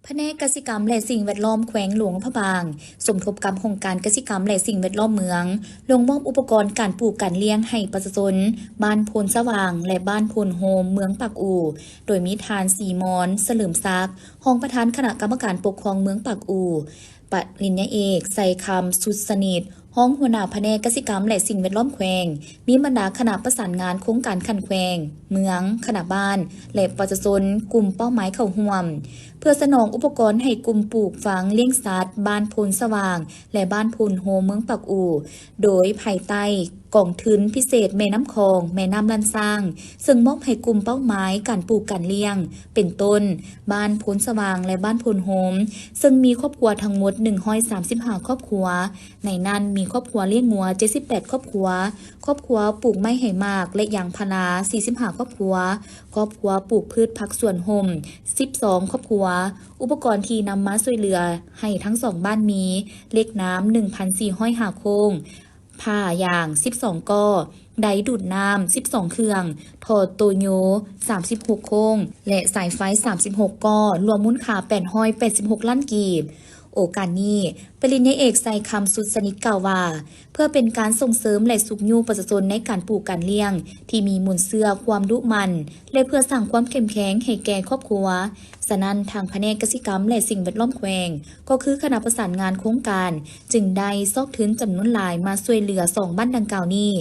ພະແນກກະສິກຳ ແລະ ສິ່ງແວດລ້ອມແຂວງຫຼວງພະບາງ ສົມທົບກັບຫ້ອງການກະສິກຳ ແລະ ສິ່ງແວດລ້ອມເມືອງ ລົງມອບອຸປະກອນການປູກການລ້ຽງໃຫ້ປະຊາຊົນບ້ານໂພນສະຫວ່າງ ແລະ ບ້ານໂພນໂຮມ ເມືອງປາກອູ່ ໂດຍມີທ່ານ ສີມອນ ສະເຫຼີມສັກ ຮອງປະທານຄະນະກຳມະການປົກຄອງເມືອງປາກອູ່, ປະລິນຍາເອກ ໄຊຄຳ ສຸດສະໜິດ ຮອງຫົວໜ້າພະແນກກະສິກຳ ແລະ ສິ່ງແວດລ້ອມແຂວງ, ມີບັນດາຄະນະປະສານງານໂຄງການຂັ້ນແຂວງ, ເມືອງ, ຄະນະບ້ານ ແລະ ປະຊາຊົນກຸ່ມເປົ້າໝາຍເຂົ້າຮ່ວມ ເພື່ອສະໜອງອຸປະກອນໃຫ້ກຸ່ມປູກຝັງລ້ຽງສັດບ້ານໂພນສະຫວ່າງ ແລະ ບ້ານໂພນໂຮມ ເມືອງປາກອູ່ ໂດຍພາຍໃຕ້ກອງທຶນພິເສດແມ່ນ້ຳຂອງ, ແມ່ນ້ຳລ້ານຊ້າງ, ເຊິ່ງມອບໃຫ້ກຸ່ມເປົ້າໝາຍການປູກການລ້ຽງ ເປັນຕົ້ນ ບ້ານໂພນສະຫວ່າງ ແລະ ບ້ານໂພນໂຮມ ເຊິ່ງມີຄອບຄົວທັງໝົດໜຶ່ງຮ້ອຍສາມສິບຫ້າຄອບຄົວ. ໃນນັ້ນມີຄອບຄົວລ້ຽງງົວເຈັດສິບແປດຄອບຄົວ, ຄອບຄົວປູກໄມ້ໃຫ້ໝາກ ແລະ ຢາງພາລາສີ່ສິບຫ້າຄອບຄົວ, ຄອບຄົວປູກພືດຜັກສວນຮົ່ມສິບສອງຄອບຄົວ. ອຸປະກອນທີ່ນຳມາຊ່ວຍເຫຼືອໃຫ້ທັງສອງບ້ານມີ ເຫຼັກໜາມໜຶ່ງພັນສີ່ຮ້ອຍຫ້າໂຄ້ງ, ຜ້າຢາງສິບສອງກໍ, ໄດດູດນ້ຳສິບສອງເຄື່ອງ, ທໍ່ໂຕໂຍສາມສິບຫົກໂຄ້ງ ແລະ ສາຍໄຟສາມສິບຫົກກໍ, ລວມມູນຄ່າແປດຮ້ອຍແປດສິບຫົກລ້ານກີບ. ໂອກາດນີ້ ປະລິນຍາເອກ ໄຊຄຳ ສຸດສະໜິດ ກ່າວວ່າ ເພື່ອເປັນການສົ່ງເສີມ ແລະ ຊຸກຍູ້ປະຊາຊົນໃນການປູກການລ້ຽງທີ່ມີມູນເຊື້ອຄວາມດຸໝັ່ນ ແລະ ເພື່ອສ້າງຄວາມເຂັ້ມແຂງໃຫ້ແກ່ຄອບຄົວ, ສະນັ້ນ ທາງພະແນກກະສິກຳ ແລະ ສິ່ງແວດລ້ອມແຂວງ ກໍຄືຄະນະປະສານງານໂຄງການ ຈຶ່ງໄດ້ຊອກທຶນຈຳນວນຫຼາຍມາຊ່ວຍເຫຼືອສອງບ້ານດັ່ງກ່າວນີ້.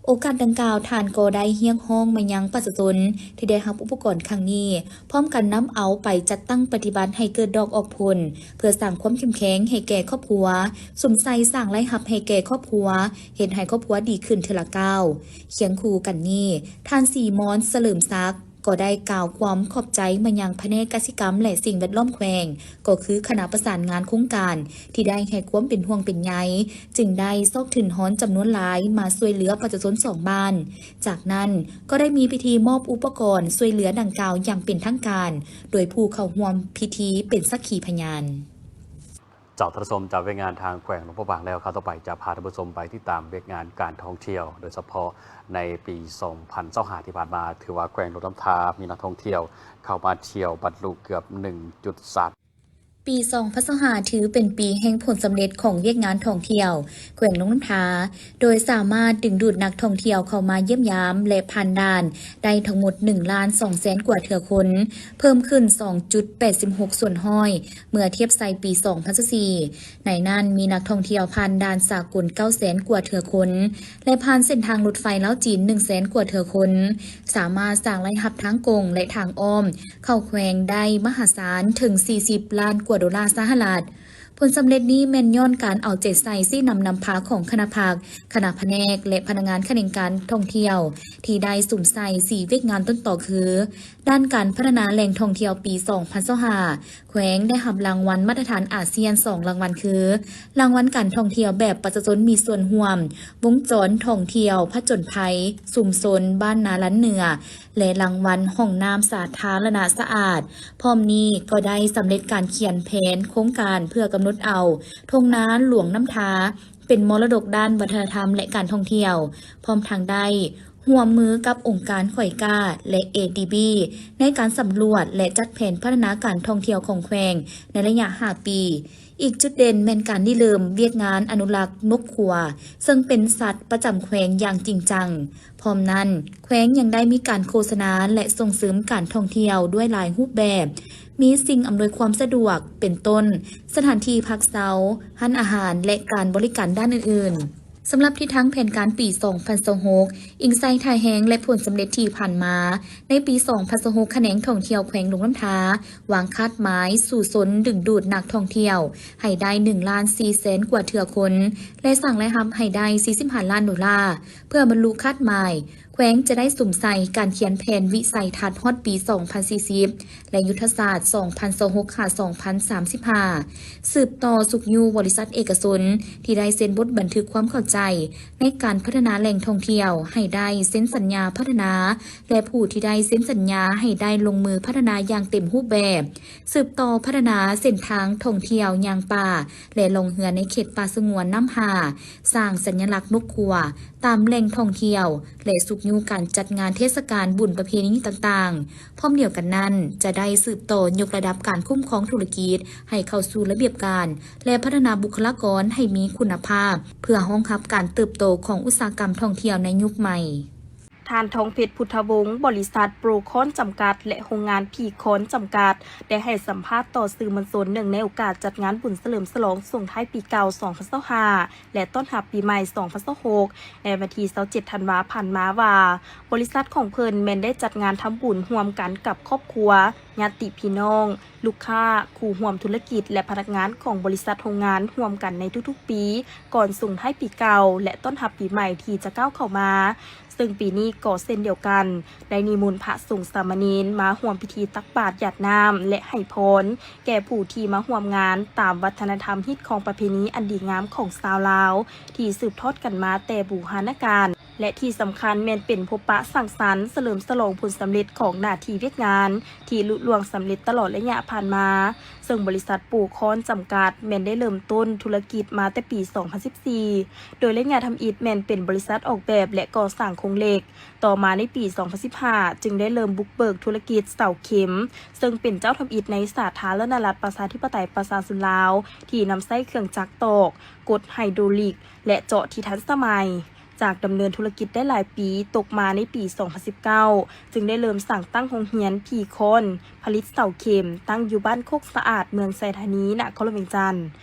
ໂອກາດດັ່ງກ່າວ ທ່ານກໍໄດ້ຮຽກຮ້ອງມາຍັງປະຊາຊົນທີ່ໄດ້ຮັບອຸປະກອນຄັ້ງນີ້ ພ້ອມກັນນຳເອົາໄປຈັດຕັ້ງປະຕິບັດໃຫ້ເກີດດອກອອກຜົນ ເພື່ອສ້າງຄວາມເຂັ້ມແຂງໃຫ້ແກ່ຄອບຄົວ, ສຸມໃສ່ສ້າງລາຍຮັບໃຫ້ແກ່ຄອບຄົວ, ເຮັດໃຫ້ຄອບຄົວດີຂຶ້ນເທື່ອລະກ້າວ. ຄຽງຄູ່ກັນນີ້, ທ່ານ ສີມອນ ສະເຫຼີມສັກ ກໍໄດ້ກ່າວຄວາມຂອບໃຈມາຍັງພະແນກກະສິກຳ ແລະ ສິ່ງແວດລ້ອມແຂວງ, ກໍຄືຄະນະປະສານງານໂຄງການ ທີ່ໄດ້ໃຫ້ຄວາມເປັນຫ່ວງເປັນໃຍ, ຈຶ່ງໄດ້ຊອກທຶນຮອນຈຳນວນຫຼາຍມາຊ່ວຍເຫຼືອປະຊາຊົນສອງບ້ານ. ຈາກນັ້ນກໍໄດ້ມີພິທີມອບອຸປະກອນຊ່ວຍເຫຼືອດັ່ງກ່າວຢ່າງເປັນທາງການ, ໂດຍຜູ້ເຂົ້າຮ່ວມພິທີເປັນສັກຂີພະຍານ. ເຈົ້າ ທ່ານຜູ້ຊົມ, ຈາກວຽກງານທາງແຂວງຫຼວງພະບາງແລ້ວ, ຂ່າວຕໍ່ໄປຈະພາທ່ານຜູ້ຊົມໄປຕິດຕາມວຽກງານການທ່ອງທ່ຽວ, ໂດຍສະເພາະໃນປີສອງພັນຊາວຫ້າທີ່ຜ່ານມາ, ຖືວ່າແຂວງຫຼວງນ້ຳທາມີນັກທ່ອງທ່ຽວເຂົ້າມາທ່ຽວບັນລຸເກືອບໜຶ່ງຈຸດສາມ ປີສອງພັນຊາວຫ້າຖືເປັນປີແຫ່ງຜົນສຳເລັດຂອງວຽກງານທ່ອງທ່ຽວແຂວງຫຼວງນ້ຳທາ, ໂດຍສາມາດດຶງດູດນັກທ່ອງທ່ຽວເຂົ້າມາຢ້ຽມຢາມ ແລະ ຜ່ານດ່ານໄດ້ທັງໝົດໜຶ່ງລ້ານສອງແສນກວ່າເທື່ອຄົນ, ເພີ່ມຂຶ້ນສອງຈຸດແປດສິບຫົກສ່ວນຮ້ອຍ ເມື່ອທຽບໃສ່ປີສອງພັນຊາວສີ່. ໃນນັ້ນມີນັກທ່ອງທ່ຽວຜ່ານດ່ານສາກົນເກົ້າແສນກວ່າເທື່ອຄົນ ແລະ ຜ່ານເສັ້ນທາງລົດໄຟລາວຈີນໜຶ່ງແສນກວ່າເທື່ອຄົນ, ສາມາດສ້າງລາຍຮັບທາງກົງ ແລະ ທາງອ້ອມເຂົ້າແຂວງໄດ້ມະຫາສານເຖິງສີ່ສິບລ້ານກວ່າໂດລາສະຫະລັດ. ຜົນສຳເລັດນີ້ແມ່ນຍ້ອນການເອົາໃຈໃສ່ຊີ້ນຳນຳພາຂອງຄະນະພັກ, ຄະນະພະແນກ ແລະ ພະນັກງານຂະແໜງການທ່ອງທ່ຽວ ທີ່ໄດ້ສຸມໃສ່ສີ່ວຽກງານຕົ້ນຕໍຄື ດ້ານການພັດທະນາແຫຼ່ງທ່ອງທ່ຽວປີສອງພັນຊາວຫ້າ ແຂວງໄດ້ຮັບລາງວັນມາດຕະຖານອາຊຽນສອງລາງວັນຄື ລາງວັນການທ່ອງທ່ຽວແບບປະຊາຊົນມີສ່ວນຮ່ວມ, ວົງຈອນທ່ອງທ່ຽວຜະຈົນໄພຊຸມຊົນບ້ານນາລັນເໜືອ ແລະ ລາງວັນຫ້ອງນ້ຳສາທາລະນະສະອາດ. ພ້ອມນີ້ກໍໄດ້ສຳເລັດການຂຽນແຜນໂຄງການເພື່ອກຳນົດເອົາທົ່ງນາຫຼວງນ້ຳທາ ເປັນມໍລະດົກດ້ານວັດທະນະທຳ ແລະ ການທ່ອງທ່ຽວ, ພ້ອມທັງໄດ້ຮ່ວມມືກັບອົງການຂ້ອຍກ້າ ແລະ ເອດີບີ ໃນການສຳຫຼວດ ແລະ ຈັດແຜນພັດທະນາການທ່ອງທ່ຽວຂອງແຂວງໃນໄລຍະຫ້າປີ. ອີກຈຸດເດັ່ນແມ່ນການລິເລີ່ມວຽກງານອະນຸລັກນົກຂົວ, ເຊິ່ງເປັນສັດປະຈຳແຂວງຢ່າງຈິງຈັງ. ພ້ອມນັ້ນ, ແຂວງຍັງໄດ້ມີການໂຄສະນາ ແລະ ສົ່ງເສີມການທ່ອງທ່ຽວດ້ວຍຫຼາຍຮູບແບບ, ມີສິ່ງອຳນວຍຄວາມສະດວກ ເປັນຕົ້ນ ສະຖານທີ່ພັກເຊົາ, ຮ້ານອາຫານ ແລະ ການບໍລິການດ້ານອື່ນໆ. ສຳລັບທິດທາງແຜນການປີສອງພັນຊາວຫົກ ອີງໃສ່ທ່າແຮງ ແລະ ຜົນສຳເລັດທີ່ຜ່ານມາ, ໃນປີສອງພັນຊາວຫົກ ຂະແໜງທ່ອງທ່ຽວແຂວງຫຼວງນ້ຳທາ ວາງຄາດໝາຍສູ້ຊົນດຶງດູດນັກທ່ອງທ່ຽວໃຫ້ໄດ້ໜຶ່ງລ້ານສີ່ແສນກວ່າເທື່ອຄົນ ແລະ ສ້າງລາຍຮັບໃຫ້ໄດ້ສີ່ສິບຫ້າລ້ານໂດລາ. ເພື່ອບັນລຸຄາດໝາຍ, ແຂວງຈະໄດ້ສຸມໃສ່ການຂຽນແຜນວິໄສທັດຮອດປີສອງພັນສີ່ສິບ ແລະ ຍຸດທະສາດສອງພັນຊາວຫົກຫາສອງພັນສາມສິບຫ້າ, ສືບຕໍ່ຊຸກຍູ້ບໍລິສັດເອກະຊົນທີ່ໄດ້ເຊັນບົດບັນທຶກຄວາມເຂົ້າໃຈໃນການພັດທະນາແຫຼ່ງທ່ອງທ່ຽວໃຫ້ໄດ້ເຊັນສັນຍາພັດທະນາ ແລະ ຜູ້ທີ່ໄດ້ເຊັນສັນຍາໃຫ້ໄດ້ລົງມືພັດທະນາຢ່າງເຕັມຮູບແບບ, ສືບຕໍ່ພັດທະນາເສັ້ນທາງທ່ອງທ່ຽວຍ່າງປ່າ ແລະ ລ່ອງເຮືອໃນເຂດປ່າສະຫງວນນ້ຳຫາ, ສ້າງສັນຍະລັກນົກຂົວຕາມແຫຼ່ງທ່ອງທ່ຽວ ແລະ ຊຸກ ຢູ່ການຈັດງານເທດສະການບຸນປະເພນີຕ່າງໆ. ພ້ອມດຽວກັນນັ້ນ, ຈະໄດ້ສືບຕໍ່ຍົກລະດັບການຄຸ້ມຄອງທຸລະກິດໃຫ້ເຂົ້າສູ່ລະບຽບການ ແລະ ພັດທະນາບຸກຄະລາກອນໃຫ້ມີຄຸນນະພາບ ເພື່ອຮອງຮັບການເຕີບໂຕຂອງອຸດສາຫະກຳທ່ອງທ່ຽວໃນຍຸກໃໝ່. ທ່ານ ທອງເພັດ ພຸດທະວົງ, ບໍລິສັດໂປຣຄອນຈຳກັດ ແລະ ໂຮງງານພີຄອນຈຳກັດ ໄດ້ໃຫ້ສຳພາດຕໍ່ສື່ມວນຊົນ ເນື່ອງໃນໂອກາດຈັດງານບຸນສະເຫຼີມສະຫຼອງສົ່ງທ້າຍປີເກົ່າ ສອງພັນຊາວຫ້າ ແລະ ຕ້ອນຮັບປີໃໝ່ ສອງພັນຊາວຫົກ ໃນວັນທີຊາວເຈັດ ທັນວາ ຜ່ານມາວ່າ, ບໍລິສັດຂອງເພິ່ນແມ່ນໄດ້ຈັດງານທຳບຸນຮ່ວມກັນກັບຄອບຄົວ, ຍາດຕິພີ່ນ້ອງ, ລູກຄ້າ, ຄູ່ຮ່ວມທຸລະກິດ ແລະ ພະນັກງານຂອງບໍລິສັດໂຮງງານຮ່ວມກັນໃນທຸກໆປີ ກ່ອນສົ່ງທ້າຍປີເກົ່າ ແລະ ຕ້ອນຮັບປີໃໝ່ທີ່ຈະກ້າວເຂົ້າມາ. ເຊິ່ງປີນີ້ກໍເຊັ່ນດຽວກັນ ໄດ້ນິມົນພະສົງສາມະເນນມາຮ່ວມພິທີຕັກບາດຢາດນ້ຳ ແລະ ໃຫ້ພອນແກ່ຜູ້ທີ່ມາຮ່ວມງານ ຕາມວັດທະນະທຳຮີດຄອງປະເພນີອັນດີງາມຂອງຊາວລາວ ທີ່ສືບທອດກັນມາແຕ່ບູຮານະການ ແລະ ທີ່ສຳຄັນແມ່ນເປັນພົບປະສັງສັນສະເຫຼີມສະຫຼອງຜົນສຳເລັດຂອງໜ້າທີ່ວຽກງານ ທີ່ລຸລ່ວງສຳເລັດຕະຫຼອດໄລຍະຜ່ານມາ. ເຊິ່ງບໍລິສັດໂປຣຄອນຈຳກັດແມ່ນໄດ້ເລີ່ມຕົ້ນທຸລະກິດມາແຕ່ປີສອງພັນສິບສີ່ ໂດຍໄລຍະທຳອິດແມ່ນເປັນບໍລິສັດອອກແບບ ແລະ ກໍ່ສ້າງໂຄງເຫຼັກ. ຕໍ່ມາໃນປີສອງພັນສິບຫ້າ ຈຶ່ງໄດ້ເລີ່ມບຸກເບີກທຸລະກິດເສົາເຂັມ, ເຊິ່ງເປັນເຈົ້າທຳອິດໃນສາທາລະນະລັດປະຊາທິປະໄຕປະຊາຊົນລາວ ທີ່ນຳໃຊ້ເຄື່ອງຈັກຕອກ, ກົດໄຮໂດຣລິກ ແລະ ເຈາະທີ່ທັນສະໄໝ. ຈາກດຳເນີນທຸລະກິດໄດ້ຫຼາຍປີ, ຕົກມາໃນປີສອງພັນສິບເກົ້າ ຈຶ່ງໄດ້ເລີ່ມສ້າງຕັ້ງໂຮງຮຽນພີຄອນຜະລິດເສົາເຂັມ, ຕັ້ງຢູ່ບ້ານໂຄກສະອາດ, ເມືອງໄຊທານີ, ນະຄອນຫຼວງວຽງຈັນ.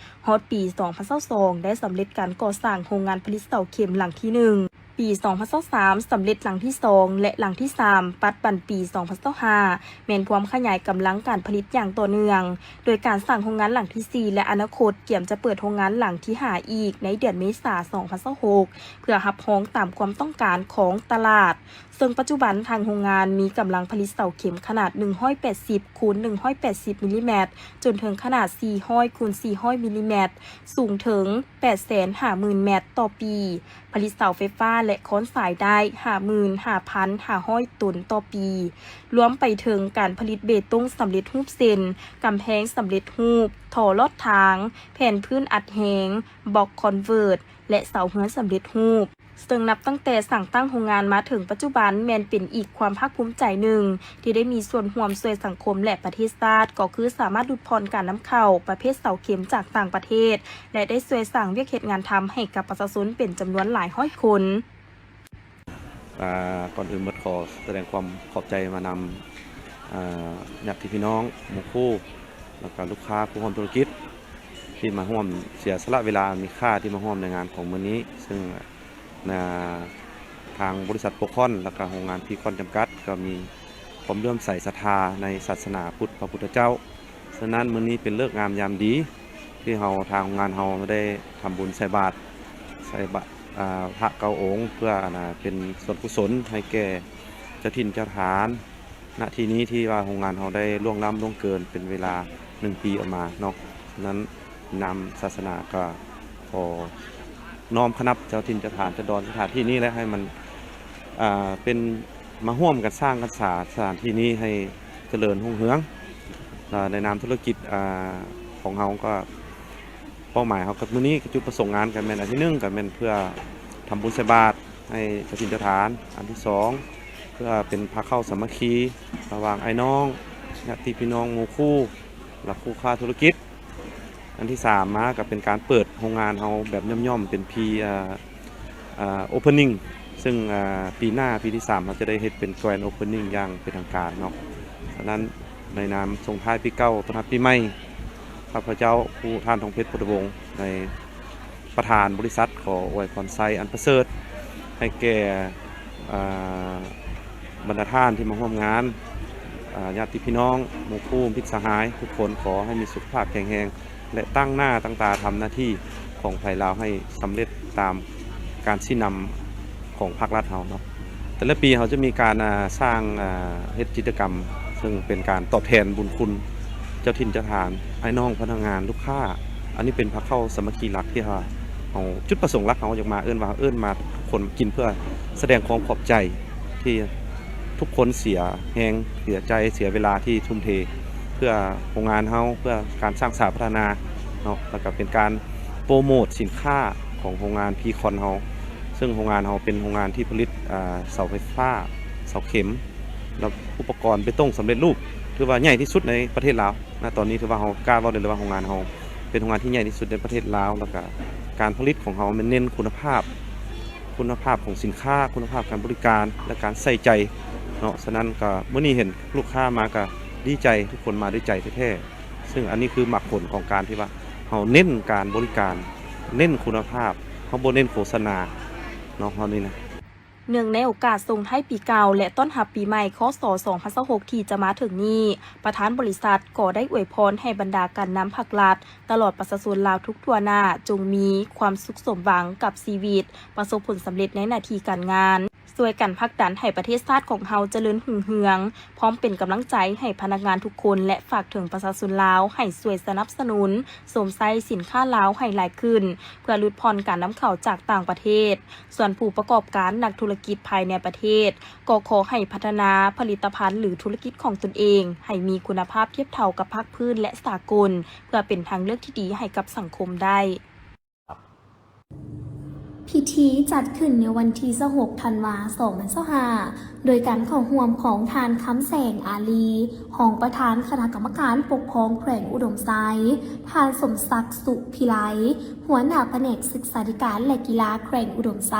ຮອດປີສອງພັນຊາວສອງ ໄດ້ສຳເລັດການກໍ່ສ້າງໂຮງງານຜະລິດເສົາເຂັມຫຼັງທີໜຶ່ງ, ປີສອງພັນຊາວສາມ ສຳເລັດຫຼັງທີສອງ ແລະ ຫຼັງທີສາມ, ປັດຈຸບັນປີສອງພັນຊາວຫ້າ ແມ່ນພວມຂະຫຍາຍກຳລັງການຜະລິດຢ່າງຕໍ່ເນື່ອງ, ໂດຍການສ້າງໂຮງງານຫຼັງທີສີ່ ແລະ ອະນາຄົດກຽມຈະເປີດໂຮງງານຫຼັງທີຫ້າອີກໃນເດືອນເມສາ ສອງພັນຊາວຫົກ ເພື່ອຮັບຮອງຕາມຄວາມຕ້ອງການຂອງຕະຫຼາດ. ເຊິ່ງປັດຈຸບັນທາງໂຮງງານມີກຳລັງຜະລິດເສົາເຂັມຂະໜາດໜຶ່ງຮ້ອຍແປດສິບຄູນໜຶ່ງຮ້ອຍແປດສິບມິລລີແມັດ ຈົນເຖິງຂະໜາດສີ່ຮ້ອຍຄູນສີ່ຮ້ອຍມິລລີແມັດ ສູງເຖິງແປດແສນຫ້າໝື່ນແມັດຕໍ່ປີ, ຜະລິດເສົາໄຟຟ້າ ແລະ ຄ້ອນສາຍໄດ້ຫ້າໝື່ນຫ້າພັນຫ້າຮ້ອຍຕົນຕໍ່ປີ, ລວມໄປເຖິງການຜະລິດເບຕົງສຳເລັດຮູບເຊັ່ນ ກຳແພງສຳເລັດຮູບ, ທໍ່ລອດທາງ, ແຜ່ນພື້ນອັດແຮງ, ບລັອກຄອນເວີດ ແລະ ເສົາເຮືອນສຳເລັດຮູບ. ເຊິ່ງນັບຕັ້ງແຕ່ສ້າງຕັ້ງໂຮງງານມາເຖິງປັດຈຸບັນ ແມ່ນເປັນອີກຄວາມພາກພູມໃຈໜຶ່ງ ທີ່ໄດ້ມີສ່ວນຮ່ວມຊ່ວຍສັງຄົມ ແລະ ປະເທດຊາດ, ກໍຄືສາມາດຫຼຸດຜ່ອນການນຳເຂົ້າປະເພດເສົາເຂັມຈາກຕ່າງປະເທດ ແລະ ໄດ້ຊ່ວຍສ້າງວຽກເຮັດງານທຳໃຫ້ກັບປະຊາຊົນເປັນຈຳນວນຫຼາຍຮ້ອຍຄົນ. ອ່າ ກ່ອນອື່ນໝົດຂໍສະແດງຄວາມຂອບໃຈມານຳ ອ່າ ຍາດຕິພີ່ນ້ອງ, ໝູ່ຄູ່ ແລ້ວກໍລູກຄ້າ, ຄູ່ຮ່ວມທຸລະກິດ ທີ່ມາຮ່ວມເສຍສະຫຼະເວລາອັນມີຄ່າທີ່ມາຮ່ວມໃນງານຂອງມື້ນີ້. ເຊິ່ງ ນະ ທາງບໍລິສັດໂປຣຄອນ ແລ້ວກະໂຮງງານພີຄອນຈຳກັດ ກໍມີຄວາມເຫຼື້ອມໃສສັດທາໃນສາສະໜາພຸດພະພຸດທະເຈົ້າ. ສະນັ້ນ ມື້ນີ້ເປັນເລີກງາມຍາມດີ ທີ່ເຮົາ ທາງໂຮງງານເຮົາໄດ້ທຳບຸນໃສ່ບາດ ໃສ່ບາດ ອ່າ ພະເກົ້າອົງ ເພື່ອ ອັນນະ ເປັນສ່ວນກຸສົນໃຫ້ແກ່ເຈົ້າຖິ່ນເຈົ້າຖານ ນະທີ່ນີ້ ທີ່ວ່າໂຮງງານເຮົາໄດ້ລ່ວງລ້ຳລ່ວງເກີນເປັນເວລາໜຶ່ງປີອອກມາເນາະ. ສະນັ້ນ ນາມສາສະໜາກໍຂໍນ້ອມຂະໜັບເຈົ້າຖິ່ນເຈົ້າຖານເຈົ້າດອນສະຖານທີ່ນີ້ ແລະ ໃຫ້ມັນ ອ່າ ເປັນ ມາຮ່ວມກັນສ້າງກັນສາສະຖານທີ່ນີ້ໃຫ້ຈະເລີນຮຸ່ງເຮືອງ. ແລະ ໃນນາມທຸລະກິດ ອ່າ ຂອງເຮົາກໍ ເປົ້າໝາຍເຮົາກັບມື້ນີ້ ກະຈຸດປະສົງງານກໍແມ່ນ ອັນທີໜຶ່ງ ກໍແມ່ນເພື່ອທຳບຸນໃສ່ບາດໃຫ້ເຈົ້າຖິ່ນເຈົ້າຖານ, ອັນທີສອງ ເພື່ອເປັນພາເຂົ້າສາມັກຄີລະຫວ່າງອ້າຍນ້ອງ ຍາດຕິພີ່ນ້ອງ ໝູ່ຄູ່ ແລະ ຄູ່ຄ້າທຸລະກິດ, ອັນທີສາມມາກໍເປັນການເປີດໂຮງງານເຮົາແບບຫຍ່ອມໆ ເປັນ pre ອ່າ ອ່າ opening ເຊິ່ງ ອ່າ ປີໜ້າ ປີທີສາມ ເຮົາຈະໄດ້ເຮັດເປັນ grand opening ຢ່າງເປັນທາງການເນາະ. ສະນັ້ນ ໃນນາມສົ່ງທ້າຍປີເກົ່າ ຕ້ອນຮັບປີໃໝ່ ຂ້າພະເຈົ້າ ຜູ້ ທ່ານ ທອງເພັດ ພຸດທະວົງ ໃນປະທານບໍລິສັດ ຂໍອວຍພອນໄຊອັນປະເສີດໃຫ້ແກ່ ອ່າ ບັນດາທ່ານທີ່ມາຮ່ວມງານ, ອ່າ ຍາດຕິພີ່ນ້ອງ, ໝູ່ຄູ່, ມິດສະຫາຍທຸກຄົນ ຂໍໃຫ້ມີສຸຂະພາບແຂງແຮງ ແລະ ຕັ້ງໜ້າຕັ້ງຕາທຳໜ້າທີ່ຂອງໃຜລາວໃຫ້ສຳເລັດຕາມການຊີ້ນຳຂອງພາກລັດເຮົາເນາະ. ແຕ່ລະປີເຮົາຈະມີການ ອ່າ ສ້າງ ອ່າ ເຮັດກິດຈະກຳ ເຊິ່ງເປັນການຕອບແທນບຸນຄຸນເຈົ້າຖິ່ນເຈົ້າຖານ, ອ້າຍນ້ອງ, ພະນັກງານ, ລູກຄ້າ. ອັນນີ້ເປັນພາເຂົ້າສາມັກຄີຫຼັກທີ່ເຮົາ ເຮົາ ຈຸດປະສົງຫຼັກເຮົາຢາກມາ ເອີ້ນວ່າເອີ້ນມາທຸກຄົນມາກິນ ເພື່ອສະແດງຄວາມຂອບໃຈ ທີ່ທຸກຄົນເສຍແຮງ ເສຍໃຈ ເສຍເວລາທີ່ທຸ່ມເທ ເພື່ອໂຮງງານເຮົາ ເພື່ອການສ້າງສາພັດທະນາເນາະ ແລ້ວກໍເປັນການໂປຣໂມດສິນຄ້າຂອງໂຮງງານພີຄອນເຮົາ. ເຊິ່ງໂຮງງານເຮົາເປັນໂຮງງານທີ່ຜະລິດ ອ່າ ເສົາໄຟຟ້າ, ເສົາເຂັມ ແລະ ອຸປະກອນເບຕົງສຳເລັດຮູບ ຖືວ່າໃຫຍ່ທີ່ສຸດໃນປະເທດລາວນະ. ຕອນນີ້ຖືວ່າເຮົາກ້າເວົ້າໄດ້ເລີຍວ່າ ໂຮງງານເຮົາເປັນໂຮງງານທີ່ໃຫຍ່ທີ່ສຸດໃນປະເທດລາວ ແລ້ວກະການຜະລິດຂອງເຮົາແມ່ນເນັ້ນຄຸນນະພາບ, ຄຸນນະພາບຂອງສິນຄ້າ, ຄຸນນະພາບການບໍລິການ ແລະ ການໃສ່ໃຈເນາະ. ສະນັ້ນກະມື້ນີ້ເຫັນລູກຄ້າມາກະດີໃຈ, ທຸກຄົນມາດ້ວຍໃຈແທ້ໆ. ເຊິ່ງອັນນີ້ຄືໝາກຜົນຂອງການທີ່ວ່າເຮົາເນັ້ນການບໍລິການ, ເນັ້ນຄຸນນະພາບ, ເຮົາບໍ່ເນັ້ນໂຄສະນາເນາະ ເຮົານີ້ນະ. ເນື່ອງໃນໂອກາດສົ່ງທ້າຍປີເກົ່າ ແລະ ຕ້ອນຮັບປີໃໝ່ ຄ.ສ. ສອງພັນຊາວຫົກ ທີ່ຈະມາເຖິງນີ້, ປະທານບໍລິສັດກໍໄດ້ອວຍພອນໃຫ້ບັນດາການນຳພັກລັດ ຕະຫຼອດປະຊາຊົນລາວທຸກທົ່ວໜ້າ ຈົ່ງມີຄວາມສຸກສົມຫວັງກັບຊີວິດ, ປະສົບຜົນສຳເລັດໃນໜ້າທີ່ການງານ, ຊ່ວຍກັນຜັກດັນໃຫ້ປະເທດຊາດຂອງເຮົາຈະເລີນຮຸ່ງເຮືອງ, ພ້ອມເປັນກຳລັງໃຈໃຫ້ພະນັກງານທຸກຄົນ ແລະ ຝາກເຖິງປະຊາຊົນລາວໃຫ້ຊ່ວຍສະໜັບສະໜູນຊົມໃຊ້ສິນຄ້າລາວໃຫ້ຫຼາຍຂຶ້ນ ເພື່ອຫຼຸດຜ່ອນການນຳເຂົ້າຈາກຕ່າງປະເທດ. ສ່ວນຜູ້ປະກອບການ, ນັກທຸລະກິດພາຍໃນປະເທດ ກໍຂໍໃຫ້ພັດທະນາຜະລິດຕະພັນ ຫຼື ທຸລະກິດຂອງຕົນເອງໃຫ້ມີຄຸນນະພາບທຽບເທົ່າກັບພາກພື້ນ ແລະ ສາກົນ ເພື່ອເປັນທາງເລືອກທີ່ດີໃຫ້ກັບສັງຄົມໄດ້. ພິທີຈັດຂຶ້ນໃນວັນທີຊາວຫົກ ທັນວາ ສອງພັນຊາວຫ້າ ໂດຍການເຂົ້າຮ່ວມຂອງທ່ານ ຄຳແສງ ອາລີ ຮອງປະທານຄະນະກຳມະການປົກຄອງແຂວງອຸດົມໄຊ, ທ່ານ ສົມສັກ ສຸພິໄລ ຫົວໜ້າພະແນກສຶກສາທິການ ແລະ ກິລາແຂວງອຸດົມໄຊ,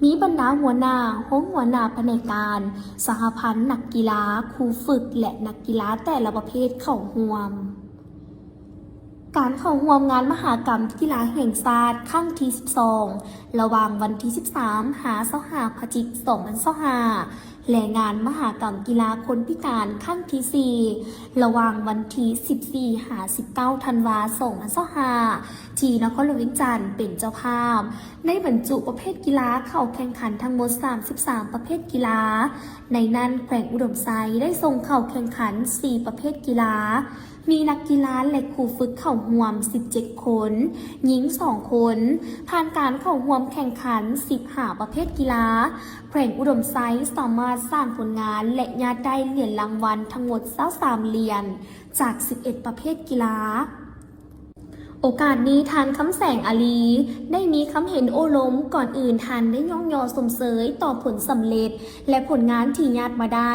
ມີບັນດາຫົວໜ້າ, ຮອງຫົວໜ້າພະແນກການ, ສະຫະພັນນັກກິລາ, ຄູຝຶກ ແລະ ນັກກິລາແຕ່ລະປະເພດເຂົ້າຮ່ວມ. ການເຂົ້າຮ່ວມງານມະຫະກຳກິລາແຫ່ງຊາດຄັ້ງທີສິບສອງ ລະຫວ່າງວັນທີສິບສາມ ຫາ ຊາວຫ້າ ພະຈິກ ສອງພັນຊາວຫ້າ ແລະ ງານມະຫະກຳກິລາຄົນພິການຄັ້ງທີສີ່ ລະຫວ່າງວັນທີສິບສີ່ ຫາ ສິບເກົ້າ ທັນວາ ສອງພັນຊາວຫ້າ ທີ່ນະຄອນຫຼວງວຽງຈັນເປັນເຈົ້າພາບ, ໄດ້ບັນຈຸປະເພດກິລາເຂົ້າແຂ່ງຂັນທັງໝົດສາມສິບສາມປະເພດກິລາ. ໃນນັ້ນແຂວງອຸດົມໄຊໄດ້ສົ່ງເຂົ້າແຂ່ງຂັນສີ່ປະເພດກິລາ, ມີນັກກິລາ ແລະ ຄູຝຶກເຂົ້າຮ່ວມສິບເຈັດຄົນ, ຍິງສອງຄົນ. ຜ່ານການເຂົ້າຮ່ວມແຂ່ງຂັນສິບຫ້າປະເພດກິລາ, ແຂວງອຸດົມໄຊສາມາດສ້າງຜົນງານ ແລະ ຍາດໄດ້ຫຼຽນລາງວັນທັງໝົດຊາວສາມຫຼຽນ ຈາກສິບເອັດປະເພດກິລາ. ໂອກາດນີ້ ທ່ານ ຄຳແສງ ອາລີ ໄດ້ມີຄຳເຫັນໂອ້ລົມ. ກ່ອນອື່ນ ທ່ານໄດ້ຍ້ອງຍໍຊົມເຊີຍຕໍ່ຜົນສຳເລັດ ແລະ ຜົນງານທີ່ຍາດມາໄດ້,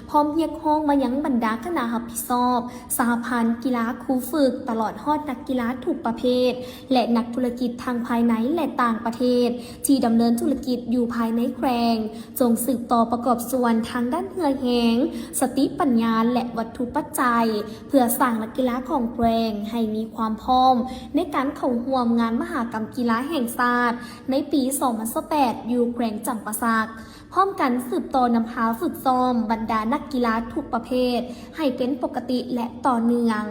ພ້ອມຮຽກຮ້ອງມາຍັງບັນດາຄະນະຮັບຜິດຊອບ, ສະຫະພັນກິລາຄູຝຶກ, ຕະຫຼອດຮອດນັກກິລາທຸກປະເພດ ແລະ ນັກທຸລະກິດທັງພາຍໃນ ແລະ ຕ່າງປະເທດ ທີ່ດຳເນີນທຸລະກິດຢູ່ພາຍໃນແຂວງ, ຈົ່ງສືບຕໍ່ປະກອບສ່ວນທາງດ້ານເຫື່ອແຮງ, ສະຕິປັນຍາ ແລະ ວັດຖຸປັດໄຈ ເພື່ອສ້າງນັກກິລາຂອງແຂວງໃຫ້ມີຄວາມພ້ອມໃນການເຂົ້າຮ່ວມງານມະຫະກຳກິລາແຫ່ງຊາດໃນປີສອງພັນຊາວແປດ ຢູ່ແຂວງຈຳປາສັກ, ພ້ອມກັນສືບຕໍ່ນຳພາຝຶກຊ້ອມບັນດານັກກິລາທຸກປະເພດໃຫ້ເປັນປົກກະຕິ ແລະ ຕໍ່ເນື່ອງ.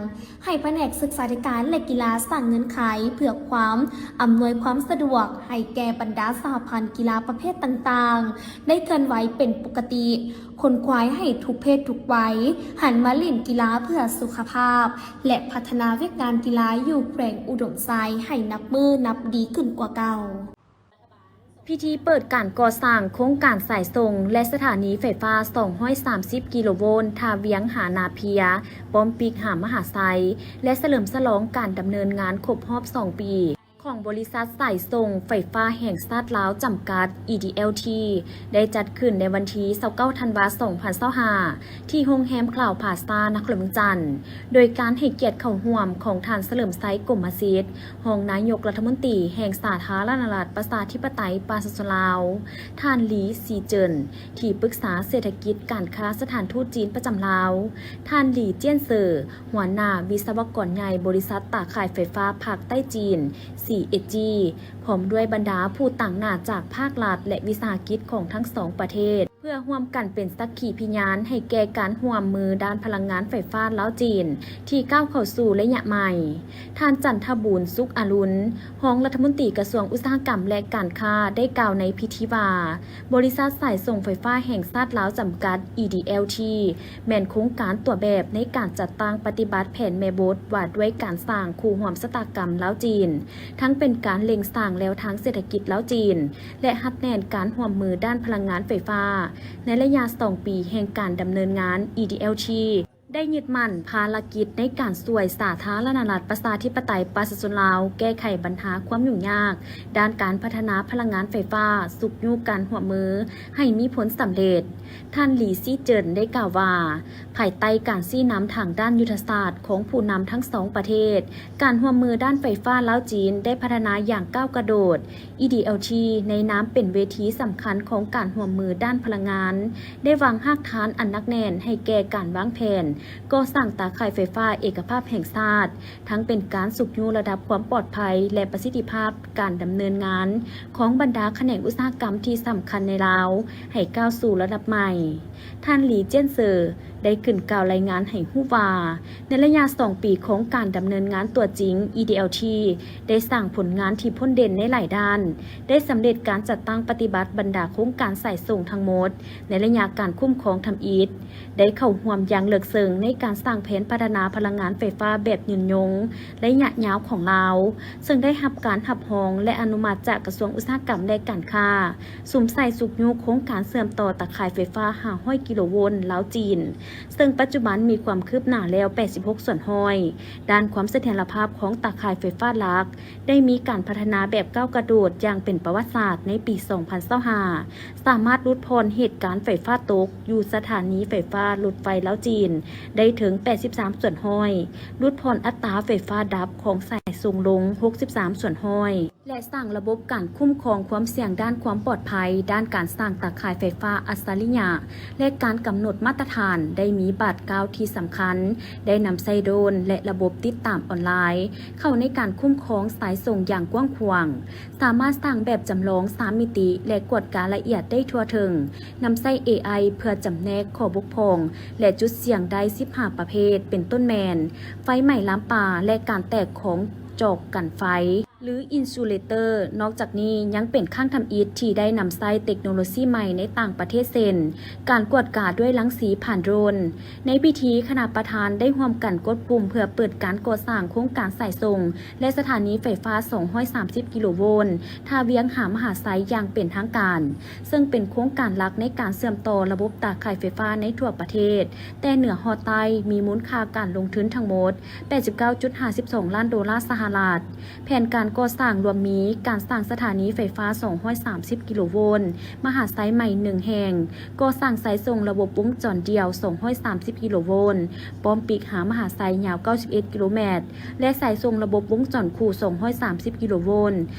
ໃຫ້ພະແນກສຶກສາທິການ ແລະ ກິລາສ້າງເງື່ອນໄຂເພື່ອຄວາມອຳນວຍຄວາມສະດວກໃຫ້ແກ່ບັນດາສະຫະພັນກິລາປະເພດຕ່າງໆ ໄດ້ເຄື່ອນໄຫວເປັນປົກກະຕິ, ຂົນຂວາຍໃຫ້ທຸກເພດທຸກໄວ ຫັນມາຫຼິ້ນກິລາເພື່ອສຸຂະພາບ ແລະ ພັດທະນາວຽກງານກິລາຢູ່ແຂວງອຸດົມໄຊໃຫ້ນັບມື້ນັບດີຂຶ້ນກວ່າເກົ່າ. ພິທີເປີດການກໍ່ສ້າງໂຄງການສາຍສົ່ງ ແລະ ສະຖານີໄຟຟ້າສອງຮ້ອຍສາມສິບກິໂລໂວນ ທ່າວຽງຫານາເພຍ, ປ້ອມປີກຫາມະຫາໄຊ ແລະ ສະເຫຼີມສະຫຼອງການດຳເນີນງານຄົບຮອບສອງປີ ຂອງບໍລິສັດສາຍສົ່ງໄຟຟ້າແຫ່ງຊາດລາວຈຳກັດ EDLT ໄດ້ຈັດຂຶ້ນໃນວັນທີຊາວເກົ້າ ທັນວາ ສອງພັນຊາວຫ້າ ທີ່ໂຮງແຮມຄລາວພລາຊາ ນະຄອນຫຼວງວຽງຈັນ, ໂດຍການໃຫ້ກຽດເຂົ້າຮ່ວມຂອງທ່ານ ສະເຫຼີມໄຊ ກົມມະສິດ ຮອງນາຍົກລັດຖະມົນຕີແຫ່ງສາທາລະນະລັດ ປະຊາທິປະໄຕ ປະຊາຊົນລາວ, ທ່ານ ຫຼີ ຊີເຈິນ ທີ່ປຶກສາເສດຖະກິດການຄ້າສະຖານທູດຈີນປະຈຳລາວ, ທ່ານ ຫຼີ ຈຽນເຊີ ຫົວໜ້າວິສະວະກອນໃຫຍ່ບໍລິສັດຕາຂ່າຍໄຟຟ້າພາກໃຕ້ຈີນ CHG ພ້ອມດ້ວຍບັນດາຜູ້ຕາງໜ້າຈາກພາກລັດ ແລະ ວິສາຫະກິດຂອງທັງສອງປະເທດ ເພື່ອຮ່ວມກັນເປັນສັກຂີພິຍານໃຫ້ແກ່ການຮ່ວມມືດ້ານພະລັງງານໄຟຟ້າລາວ-ຈີນ ທີ່ກ້າວເຂົ້າສູ່ໄລຍະໃໝ່. ທ່ານ ຈັນທະບູນ ສຸກອາລຸນ ຮອງລັດຖະມົນຕີກະຊວງອຸດສາຫະກຳ ແລະ ການຄ້າ ໄດ້ກ່າວໃນພິທີວ່າ, ບໍລິສັດສາຍສົ່ງໄຟຟ້າແຫ່ງຊາດລາວຈຳກັດ EDLT ແມ່ນໂຄງການຕົວແບບໃນການຈັດຕັ້ງປະຕິບັດແຜນແມ່ບົດວ່າດ້ວຍການສ້າງຄູ່ຮ່ວມຊະຕາກຳລາວ-ຈີນ, ທັງເປັນການເລັ່ງສ້າງແນວທາງເສດຖະກິດລາວ-ຈີນ ແລະ ຮັດແໜ້ນການຮ່ວມມືດ້ານພະລັງງານໄຟຟ້າ ໃນໄລຍະສອງປີແຫ່ງການດຳເນີນງານ EDLT. ໄດ້ຍຶດໝັ້ນພາລະກິດໃນການຊ່ວຍສາທາລະນະລັດ ປະຊາທິປະໄຕ ປະຊາຊົນລາວ ແກ້ໄຂບັນຫາຄວາມຫຍຸ້ງຍາກດ້ານການພັດທະນາພະລັງງານໄຟຟ້າ, ຊຸກຍູ້ການຮ່ວມມືໃຫ້ມີຜົນສຳເລັດ. ທ່ານ ຫຼີ ຊີເຈິນ ໄດ້ກ່າວວ່າ, ພາຍໃຕ້ການຊີ້ນຳທາງດ້ານຍຸດທະສາດຂອງຜູ້ນຳທັງສອງປະເທດ, ການຮ່ວມມືດ້ານໄຟຟ້າລາວ-ຈີນໄດ້ພັດທະນາຢ່າງກ້າວກະໂດດ. ອີ ດີ ແອລ ທີ ໃນນາມເປັນເວທີສຳຄັນຂອງການຮ່ວມມືດ້ານພະລັງງານ, ໄດ້ວາງຮາກຖານອັນໜັກແໜ້ນໃຫ້ແກ່ການວາງແຜນກໍ່ສ້າງຕາຂ່າຍໄຟຟ້າເອກະພາບແຫ່ງຊາດ, ທັງເປັນການຊຸກຍູ້ລະດັບຄວາມປອດໄພ ແລະ ປະສິດທິພາບການດຳເນີນງານຂອງບັນດາຂະແໜງອຸດສາຫະກຳທີ່ສຳຄັນໃນລາວ ໃຫ້ກ້າວສູ່ລະດັບໃໝ່. ທ່ານ ຫຼີ ຈຽນເຊີ ໄດ້ຂຶ້ນກ່າວລາຍງານໃຫ້ຮູ້ວ່າ, ໃນໄລຍະສອງປີຂອງການດຳເນີນງານຕົວຈິງ, ອີ ດີ ແອລ ທີ ໄດ້ສ້າງຜົນງານທີ່ພົ້ນເດັ່ນໃນຫຼາຍດ້ານ, ໄດ້ສຳເລັດການຈັດຕັ້ງປະຕິບັດບັນດາໂຄງການສາຍສົ່ງທັງໝົດໃນໄລຍະການຄຸ້ມຄອງທຳອິດ, ໄດ້ເຂົ້າຮ່ວມຢ່າງເລິກເຊິ່ງໃນການສ້າງແຜນພັດທະນາພະລັງງານໄຟຟ້າແບບຍືນຍົງໄລຍະຍາວຂອງລາວ, ເຊິ່ງໄດ້ຮັບການຮັບຮອງ ແລະ ອະນຸມັດຈາກກະຊວງອຸດສາຫະກຳ ແລະ ການຄ້າ, ສຸມໃສ່ຊຸກຍູ້ໂຄງການເຊື່ອມຕໍ່ຕາຂ່າຍໄຟຟ້າຫ້າຮ້ອຍກິໂລໂວນລາວ-ຈີນ, ເຊິ່ງປັດຈຸບັນມີຄວາມຄືບໜ້າແລ້ວແປດສິບຫົກສ່ວນຮ້ອຍ. ດ້ານຄວາມສະຖຽນລະພາບຂອງຕາຂ່າຍໄຟຟ້າຫຼັກ ໄດ້ມີການພັດທະນາແບບກ້າວກະໂດດຢ່າງເປັນປະຫວັດສາດໃນປີສອງພັນຊາວຫ້າ, ສາມາດຫຼຸດຜ່ອນເຫດການໄຟຟ້າຕົກຢູ່ສະຖານີໄຟຟ້າລົດໄຟລາວ-ຈີນໄດ້ເຖິງແປດສິບສາມສ່ວນຮ້ອຍ, ຫຼຸດຜ່ອນອັດຕາໄຟຟ້າດັບຂອງສາຍສົ່ງລົງຫົກສິບສາມສ່ວນຮ້ອຍ ແລະ ສ້າງລະບົບການຄຸ້ມຄອງຄວາມສ່ຽງດ້ານຄວາມປອດໄພ ດ້ານການສ້າງຕາຂ່າຍໄຟຟ້າອັດສະລິຍະ ແລະ ການກຳນົດມາດຕະຖານ ໄດ້ມີບາດກ້າວທີ່ສຳຄັນ, ໄດ້ນຳໃຊ້ໂດຣນ ແລະ ລະບົບຕິດຕາມອອນລາຍ ເຂົ້າໃນການຄຸ້ມຄອງສາຍສົ່ງຢ່າງກວ້າງຂວາງ, ສາມາດສ້າງແບບຈຳລອງສາມມິຕິ ແລະ ກວດກາລະອຽດໄດ້ທົ່ວເຖິງ, ນຳໃຊ້ ເອໄອ ເພື່ອຈຳແນກຂໍ້ບົກຜ່ອງ ແລະ ຈຸດສ່ຽງໄດ້ສິບຫ້າປະເພດ ເປັນຕົ້ນແມ່ນ ໄຟໄໝ້ລາມປ່າ ແລະ ການແຕກຂອງຈອກກັນໄຟ ຫຼື ອິນຊູເລເຕີ. ນອກຈາກນີ້ຍັງເປັນຄັ້ງທຳອິດທີ່ໄດ້ນຳໃຊ້ເຕັກໂນໂລຊີໃໝ່ໃນຕ່າງປະເທດ ເຊັ່ນ ການກວດກາດ້ວຍລັງສີຜ່ານໂດຣນ. ໃນພິທີ, ຄະນະປະທານໄດ້ຮ່ວມກັນກົດປຸ່ມເພື່ອເປີດການກໍ່ສ້າງໂຄງການສາຍສົ່ງ ແລະ ສະຖານີໄຟຟ້າສອງຮ້ອຍສາມສິບກິໂລໂວນ ທ່າວຽງຫາມະຫາໄຊຢ່າງເປັນທາງການ, ເຊິ່ງເປັນໂຄງການຫຼັກໃນການເຊື່ອມຕໍ່ລະບົບຕາຂ່າຍໄຟຟ້າໃນທົ່ວປະເທດ, ແຕ່ເໜືອຮອດໃຕ້, ມີມູນຄ່າການລົງທຶນທັງໝົດແປດສິບເກົ້າຈຸດຫ້າສິບສອງລ້ານໂດລາສະຫະລັດ. ແຜນການກໍ່ສ້າງລວມມີ ການສ້າງສະຖານີໄຟຟ້າສອງຮ້ອຍສາມສິບກິໂລໂວນ ມະຫາໄຊໃໝ່ໜຶ່ງແຫ່ງ, ກໍ່ສ້າງສາຍສົ່ງລະບົບວົງຈອນດ່ຽວສອງຮ້ອຍສາມສິບກິໂລໂວນ ປ້ອມປີກຫາມະຫາໄຊຍາວເກົ້າສິບເອັດກິໂລແມັດ ແລະ ສາຍສົ່ງລະບົບວົງຈອນຄູ່ສອງຮ້ອຍສາມສິບກິໂລໂວນ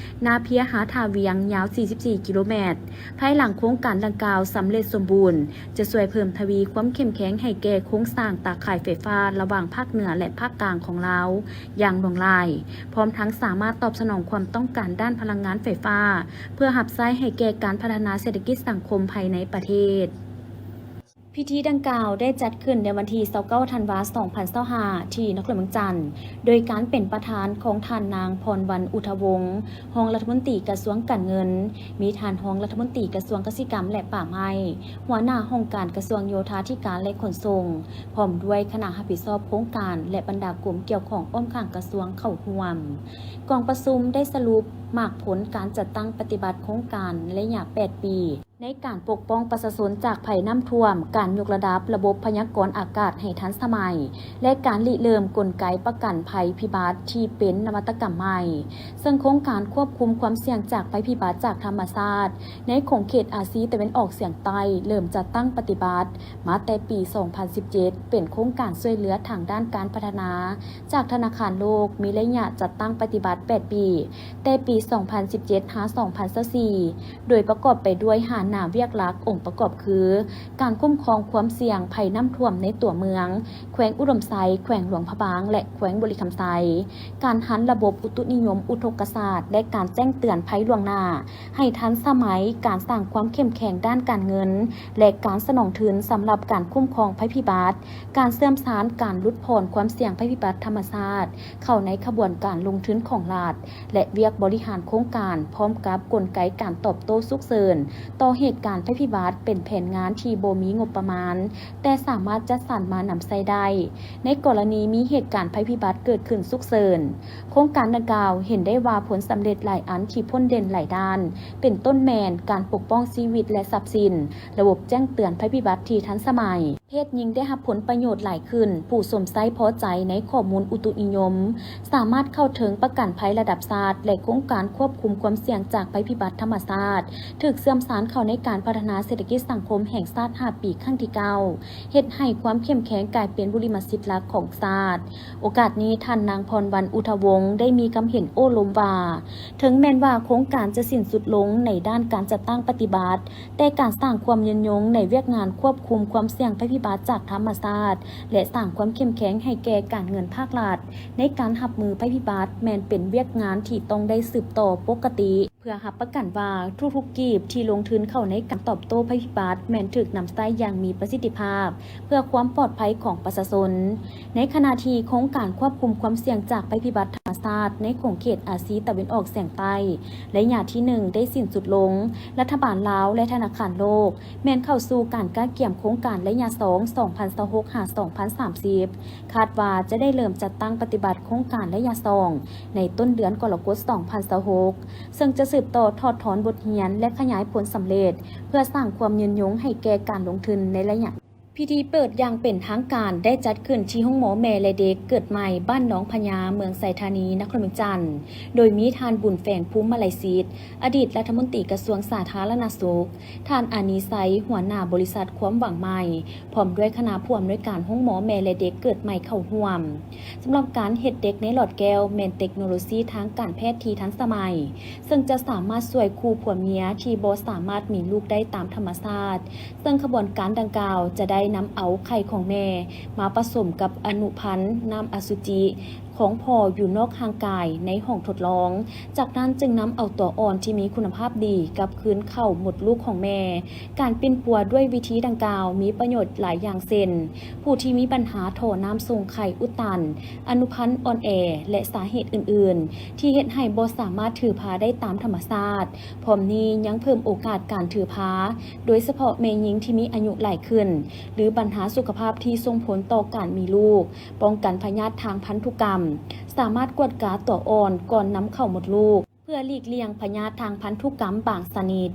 ນາເພຍຫາທ່າວຽງຍາວສີ່ສິບສີ່ກິໂລແມັດ. ພາຍຫຼັງໂຄງການດັ່ງກ່າວສຳເລັດສົມບູນ, ຈະຊ່ວຍເພີ່ມທະວີຄວາມເຂັ້ມແຂງໃຫ້ແກ່ໂຄງສ້າງຕາຂ່າຍໄຟຟ້າລະຫວ່າງພາກເໜືອ ແລະ ພາກກາງຂອງລາວຢ່າງຫຼວງຫຼາຍ, ພ້ອມທັງສາມາດຕອບສະໜອງຄວາມຕ້ອງການດ້ານພະລັງງານໄຟຟ້າ ເພື່ອຮັບໃຊ້ໃຫ້ແກ່ການພັດທະນາເສດຖະກິດສັງຄົມພາຍໃນປະເທດ. ພິທີດັ່ງກ່າວໄດ້ຈັດຂຶ້ນໃນວັນທີຊາວເກົ້າທັນວາ ສອງພັນຊາວຫ້າ ທີ່ນະຄອນຫຼວງວຽງຈັນ, ໂດຍການເປັນປະທານຂອງທ່ານນາງ ພອນວັນ ອຸທະວົງ ຮອງລັດຖະມົນຕີກະຊວງການເງິນ, ມີທ່ານຮອງລັດຖະມົນຕີກະຊວງກະສິກຳ ແລະ ປ່າໄມ້, ຫົວໜ້າຫ້ອງການກະຊວງໂຍທາທິການ ແລະ ຂົນສົ່ງ, ພ້ອມດ້ວຍຄະນະຮັບຜິດຊອບໂຄງການ ແລະ ບັນດາກົມກ່ຽວຂ້ອງອ້ອມຂ້າງກະຊວງເຂົ້າຮ່ວມ. ກອງປະຊຸມໄດ້ສະຫຼຸບໝາກຜົນການຈັດຕັ້ງປະຕິບັດໂຄງການໄລຍະແປດປີ ໃນການປົກປ້ອງປະຊາຊົນຈາກໄພນ້ຳຖ້ວມ, ການຍົກລະດັບລະບົບພະຍາກອນອາກາດໃຫ້ທັນສະໄໝ ແລະ ການລິເລີ່ມກົນໄກປະກັນໄພພິບັດທີ່ເປັນນະວັດຕະກຳໃໝ່, ເຊິ່ງໂຄງການຄວບຄຸມຄວາມສ່ຽງຈາກໄພພິບັດຈາກທຳມະຊາດໃນຂົງເຂດອາຊີຕາເວັນອອກສຽງໃຕ້ ເລີ່ມຈັດຕັ້ງປະຕິບັດມາແຕ່ປີສອງພັນສິບເຈັດ ເປັນໂຄງການຊ່ວຍເຫຼືອທາງດ້ານການພັດທະນາຈາກທະນາຄານໂລກ ມີໄລຍະຈັດຕັ້ງປະຕິບັດແປດປີ, ແຕ່ປີສອງພັນສິບເຈັດຫາສອງພັນຊາວສີ່ ໂດຍປະກອບໄປດ້ວຍຫ້າໜ້າວຽກຫຼັກອົງປະກອບຄື ການຄຸ້ມຄອງຄວາມສ່ຽງໄພນ້ຳຖ້ວມໃນຕົວເມືອງ, ແຂວງອຸດົມໄຊ, ແຂວງຫຼວງພະບາງ ແລະ ແຂວງບໍລິຄຳໄຊ, ການຫັນລະບົບອຸຕຸນິຍົມອຸທົກກະສາດ ແລະ ການແຈ້ງເຕືອນໄພລ່ວງໜ້າໃຫ້ທັນສະໄໝ, ການສ້າງຄວາມເຂັ້ມແຂງດ້ານການເງິນ ແລະ ການສະໜອງທຶນສຳລັບການຄຸ້ມຄອງໄພພິບັດ, ການເຊື່ອມຊານການຫຼຸດຜ່ອນຄວາມສ່ຽງໄພພິບັດທຳມະຊາດ ເຂົ້າໃນຂະບວນການລົງທຶນຂອງລັດ ແລະ ວຽກບໍລິຫານໂຄງການ ພ້ອມກັບກົນໄກການຕອບໂຕ້ສຸກເສີນຕໍ່ເຫດການໄພພິບັດ ເປັນແຜນງານທີ່ບໍ່ມີງົບປະມານ ແຕ່ສາມາດຈັດສັນມານຳໃຊ້ໄດ້ ໃນກໍລະນີມີເຫດການໄພພິບັດເກີດຂຶ້ນສຸກເສີນ. ໂຄງການດັ່ງກ່າວເຫັນໄດ້ວ່າຜົນສຳເລັດຫຼາຍອັນທີ່ພົ້ນເດັ່ນຫຼາຍດ້ານ ເປັນຕົ້ນແມ່ນການປົກປ້ອງຊີວິດ ແລະ ຊັບສິນ, ລະບົບແຈ້ງເຕືອນໄພພິບັດທີ່ທັນສະໄໝ, ເຂດຍິ່ງໄດ້ຮັບຜົນປະໂຫຍດຫຼາຍຂຶ້ນ. ຜູ້ຊົມໃຊ້ພໍໃຈໃນຂໍ້ມູນອຸຕຸນິຍົມ ສາມາດເຂົ້າເຖິງປະກັນໄພລະດັບຊາດ ແລະ ໂຄງການຄວບຄຸມຄວາມສ່ຽງຈາກໄພພິບັດທຳມະຊາດ, ຖືກເຊື່ອມສານເຂົ້າໃນການພັດທະນາເສດຖະກິດສັງຄົມແຫ່ງຊາດຫ້າປີຄັ້ງທີເກົ້າ, ເຮັດໃຫ້ຄວາມເຂັ້ມແຂງກາຍເປັນບຸລິມະສິດຫຼັກຂອງຊາດ. ໂອກາດນີ້, ທ່ານນາງ ພອນວັນ ອຸທະວົງ ໄດ້ມີຄຳເຫັນໂອ້ລົມວ່າ, ເຖິງແມ່ນວ່າໂຄງການຈະສິ້ນສຸດລົງໃນດ້ານການຈັດຕັ້ງປະຕິບັດ, ແຕ່ການສ້າງຄວາມຍືນຍົງໃນວຽກງານຄວບຄຸມຄວາມສ່ຽງໄພພິບັດຈາກທຳມະຊາດ ແລະ ສ້າງຄວາມເຂັ້ມແຂງໃຫ້ແກ່ການເງິນພາກລັດໃນການຮັບມືໄພພິບັດ ແມ່ນເປັນວຽກງານທີ່ຕ້ອງໄດ້ສືບຕໍ່ປົກກະຕິ. ເພື່ອຮັບປະກັນວ່າທຸກໆກີບທີ່ລົງທຶນເຂົ້າໃນການຕອບໂຕ້ໄພພິບັດ ແມ່ນຖືກນຳໃຊ້ຢ່າງມີປະສິດທິພາບ ເພື່ອຄວາມປອດໄພຂອງປະຊາຊົນ. ໃນຂະນະທີ່ໂຄງການຄວບຄຸມຄວາມສ່ຽງຈາກໄພພິບັດທຳມະຊາດໃນຂົງເຂດອາຊີຕາເວັນອອກສຽງໃຕ້ ໄລຍະທີໜຶ່ງໄດ້ສິ້ນສຸດລົງ, ລັດຖະບານລາວ ແລະ ທະນາຄານໂລກ ແມ່ນເຂົ້າສູ່ການກະກຽມໂຄງການໄລຍະສອງ ສອງພັນຊາວຫົກ ຫາ ສອງພັນສາມສິບ. ຄາດວ່າຈະໄດ້ເລີ່ມຈັດຕັ້ງປະຕິບັດໂຄງການໄລຍະສອງໃນຕົ້ນເດືອນກໍລະກົດ ສອງພັນຊາວຫົກ ເຊິ່ງຈະສືບຕໍ່ຖອດຖອນບົດຮຽນ ແລະ ຂະຫຍາຍຜົນສຳເລັດ ເພື່ອສ້າງຄວາມຍືນຍົງໃຫ້ແກ່ການລົງທຶນໃນໄລຍະ. ພິທີເປີດຢ່າງເປັນທາງການໄດ້ຈັດຂຶ້ນທີ່ໂຮງໝໍແມ່ ແລະ ເດັກເກີດໃໝ່ ບ້ານໜອງພະຍາ ເມືອງໄຊທານີ ນະຄອນຫຼວງວຽງຈັນ, ໂດຍມີທ່ານ ບຸນແຝງ ພູມມະໄລສິດ ອະດີດລັດຖະມົນຕີກະຊວງສາທາລະນະສຸກ, ທ່ານ ອານີໄຊ ຫົວໜ້າບໍລິສັດຄວາມຫວັງໃໝ່, ພ້ອມດ້ວຍຄະນະຜູ້ອຳນວຍການໂຮງໝໍແມ່ ແລະ ເດັກເກີດໃໝ່ເຂົ້າຮ່ວມ. ສຳລັບການເຮັດເດັກໃນຫຼອດແກ້ວ ແມ່ນເຕັກໂນໂລຊີທາງການແພດທີ່ທັນສະໄໝ, ເຊິ່ງຈະສາມາດຊ່ວຍຄູ່ຜົວເມຍທີ່ບໍ່ສາມາດມີລູກໄດ້ຕາມທຳມະຊາດ, ເຊິ່ງຂະບວນການດັ່ງກ່າວຈະໄດ້ນຳເອົາໄຂ່ຂອງແມ່ມາປະສົມກັບອະນຸພັນນ້ຳອະສຸຈິ ຂອງພໍ່ຢູ່ນອກຮ່າງກາຍໃນຫ້ອງທົດລອງ, ຈາກນັ້ນຈຶ່ງນຳເອົາຕົວອ່ອນທີ່ມີຄຸນນະພາບດີກັບຄືນເຂົ້າມົດລູກຂອງແມ່. ການປິ່ນປົວດ້ວຍວິທີດັ່ງກ່າວມີປະໂຫຍດຫຼາຍຢ່າງເຊັ່ນ ຜູ້ທີ່ມີບັນຫາທໍ່ນ້ຳສົ່ງໄຂ່ອຸດຕັນ, ອະນຸພັນອ່ອນແອ ແລະ ສາເຫດອື່ນໆ ທີ່ເຮັດໃຫ້ບໍ່ສາມາດຖືພາໄດ້ຕາມທຳມະຊາດ. ພ້ອມນີ້ຍັງເພີ່ມໂອກາດການຖືພາ, ໂດຍສະເພາະແມ່ຍິງທີ່ມີອາຍຸຫຼາຍຂຶ້ນ ຫຼື ບັນຫາສຸຂະພາບທີ່ສົ່ງຜົນຕໍ່ການມີລູກ. ປ້ອງກັນພະຍາດທາງພັນທຸກຳ, ສາມາດກວດກາຕົວອ່ອນກ່ອນນຳເຂົ້າມົດລູກ ເພື່ອຫຼີກລ່ຽງພະຍາດທາງພັນທຸກຳບາງຊະນິດ.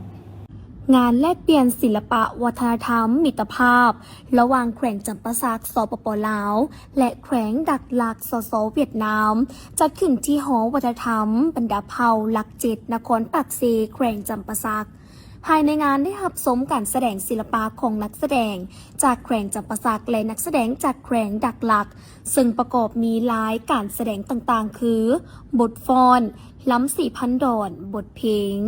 ງານແລກປ່ຽນສິລະປະວັດທະນະທຳມິດຕະພາບ ລະຫວ່າງແຂວງຈຳປາສັກ ສປປ ລາວ ແລະ ແຂວງດັກລັກ ສສ ຫວຽດນາມ ຈັດຂຶ້ນທີ່ຫໍວັດທະນະທຳບັນດາເຜົ່າຫຼັກເຈັດ ນະຄອນປາກເຊ ແຂວງຈຳປາສັກ. ພາຍໃນງານໄດ້ຮັບຊົມການສະແດງສິລະປະຂອງນັກສະແດງຈາກແຂວງຈຳປາສັກ ແລະ ນັກສະແດງຈາກແຂວງດັກລັກ, ເຊິ່ງປະກອບມີລາຍການສະແດງຕ່າງໆ ຄື ບົດຟ້ອນ, ລຳສີ່ພັນດອນ, ບົດເພງ.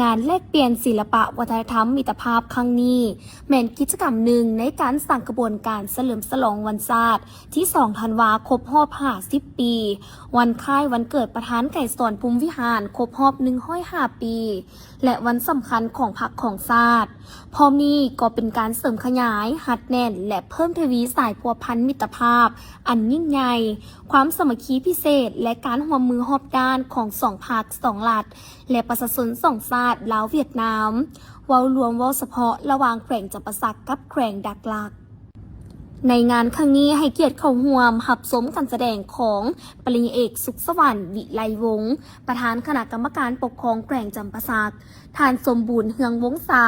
ງານແລກປ່ຽນສິລະປະວັດທະນະທຳມິດຕະພາບຄັ້ງນີ້ ແມ່ນກິດຈະກຳໜຶ່ງໃນການສ້າງຂະບວນການສະເຫຼີມສະຫຼອງວັນຊາດທີສອງທັນວາ ຄົບຮອບຫ້າສິບປີ, ວັນຄ້າຍວັນເກີດປະທານໄກສອນ ພົມວິຫານ ຄົບຮອບໜຶ່ງຮ້ອຍຫ້າປີ ແລະ ວັນສຳຄັນຂອງພັກຂອງຊາດ. ພ້ອມນີ້ກໍເປັນການເສີມຂະຫຍາຍ, ຮັດແໜ້ນ ແລະ ເພີ່ມທະວີສາຍພົວພັນມິດຕະພາບອັນຍິ່ງໃຫຍ່, ຄວາມສາມັກຄີພິເສດ ແລະ ການຮ່ວມມືຮອບດ້ານຂອງສອງພັກ, ສອງລັດ ແລະ ປະຊາຊົນສອງຊາດ ລາວ-ຫວຽດນາມ, ເວົ້າລວມ, ເວົ້າສະເພາະ ລະຫວ່າງແຂວງຈຳປາສັກກັບແຂວງດັກລັກ. ໃນງານຄັ້ງນີ້ໃຫ້ກຽດເຂົ້າຮ່ວມຮັບຊົມການສະແດງຂອງປະລິນຍາເອກ ສຸກສະຫວັນ ວິໄລວົງ ປະທານຄະນະກຳມະການປົກຄອງແຂວງຈຳປາສັກ, ທ່ານ ສົມບູນ ເຮືອງວົງສາ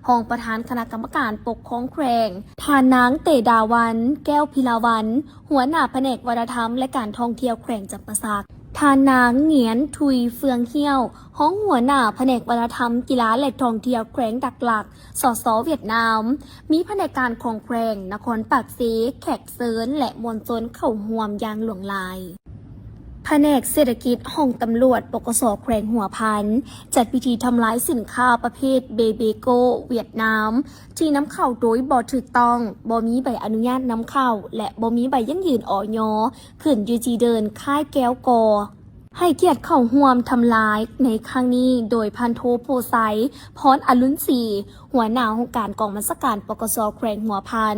ຮອງປະທານຄະນະກຳມະການປົກຄອງແຂວງ, ທ່ານນາງ ເຕດາວັນ ແກ້ວພິລາວັນ ຫົວໜ້າພະແນກວັດທະນະທຳ ແລະ ການທ່ອງທ່ຽວແຂວງຈຳປາສັກ, ທ່ານນາງ ຫງຽນ ທຸຍ ເຟືອງຫ້ຽວ ຮອງຫົວໜ້າພະແນກວັດທະນະທຳ, ກິລາ ແລະ ທ່ອງທ່ຽວແຂວງດັກລັກ ສສ ຫວຽດນາມ, ມີພະແນກການຂອງແຂວງ, ນະຄອນປາກເຊ, ແຂກເຊີນ ແລະ ມວນຊົນເຂົ້າຮ່ວມຢ່າງຫຼວງຫຼາຍ. ພະແນກເສດຖະກິດຫ້ອງຕຳຫຼວດ ປກສ ແຂວງຫົວພັນ ຈັດພິທີທຳລາຍສິນຄ້າປະເພດເບເບໂກ ຫວຽດນາມ ທີ່ນຳເຂົ້າໂດຍບໍ່ຖືກຕ້ອງ, ບໍ່ມີໃບອະນຸຍາດນຳເຂົ້າ ແລະ ບໍ່ມີໃບຢັ້ງຢືນ ອຢ ຂຶ້ນຢູ່ທີ່ເດີ່ນຄ້າຍແກ້ວກໍ ໃຫ້ກຽດເຂົ້າຮ່ວມທຳລາຍໃນຄັ້ງນີ້ໂດຍພັນໂທ ໂພໄຊ ພອນອະລຸນສີ ຫົວໜ້າຫ້ອງການກອງບັນຊາການ ປກສ ແຂວງຫົວພັນ,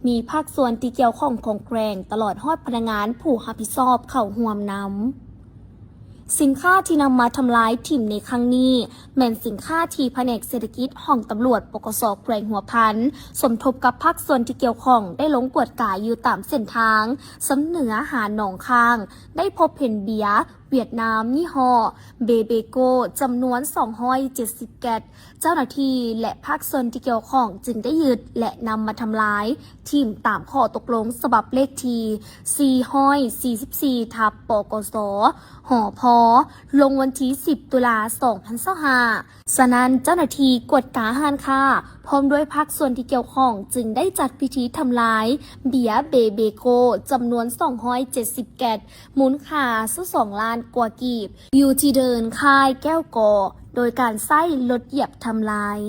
ມີພາກສ່ວນທີ່ກ່ຽວຂ້ອງຂອງແຂວງ ຕະຫຼອດຮອດພະນັກງານຜູ້ຮັບຜິດຊອບເຂົ້າຮ່ວມນຳ. ສິນຄ້າທີ່ນຳມາທຳລາຍຖິ້ມໃນຄັ້ງນີ້ ແມ່ນສິນຄ້າທີ່ພະແນກເສດຖະກິດຫ້ອງຕຳຫຼວດ ປກສ ແຂວງຫົວພັນ ສົມທົບກັບພາກສ່ວນທີ່ກ່ຽວຂ້ອງ ໄດ້ລົງກວດກາຢູ່ຕາມເສັ້ນທາງ ຊຳເໜືອຫາໜອງຄ້າງ, ໄດ້ພົບເຫັນເບຍ ຫວຽດນາມ ຍີ່ຫໍ້ ເບເບໂກ ຈຳນວນສອງຮ້ອຍເຈັດສິບແກັດ. ເຈົ້າໜ້າທີ່ ແລະ ພາກສ່ວນທີ່ກ່ຽວຂ້ອງຈຶ່ງໄດ້ຍຶດ ແລະ ນຳມາທຳລາຍຖິ້ມຕາມຂໍ້ຕົກລົງສະບັບເລກທີສີ່ຮ້ອຍສີ່ສິບສີ່ ທັບ ປກສ ຫພ ລົງວັນທີສິບ ຕຸລາ ສອງພັນຊາວຫ້າ. ສະນັ້ນ ເຈົ້າໜ້າທີ່ກວດກາຮ້ານຄ້າ ພ້ອມດ້ວຍພາກສ່ວນທີ່ກ່ຽວຂ້ອງ ຈຶ່ງໄດ້ຈັດພິທີທຳລາຍເບຍເບເບໂກ ຈຳນວນສອງຮ້ອຍເຈັດສິບແກັດ ມູນຄ່າຊາວສອງລ້ານກວ່າກີບ ຢູ່ທີ່ເດີ່ນຄ້າຍແກ້ວກໍ ໂດຍການໃຊ້ລົດຢຽບທຳລາຍ.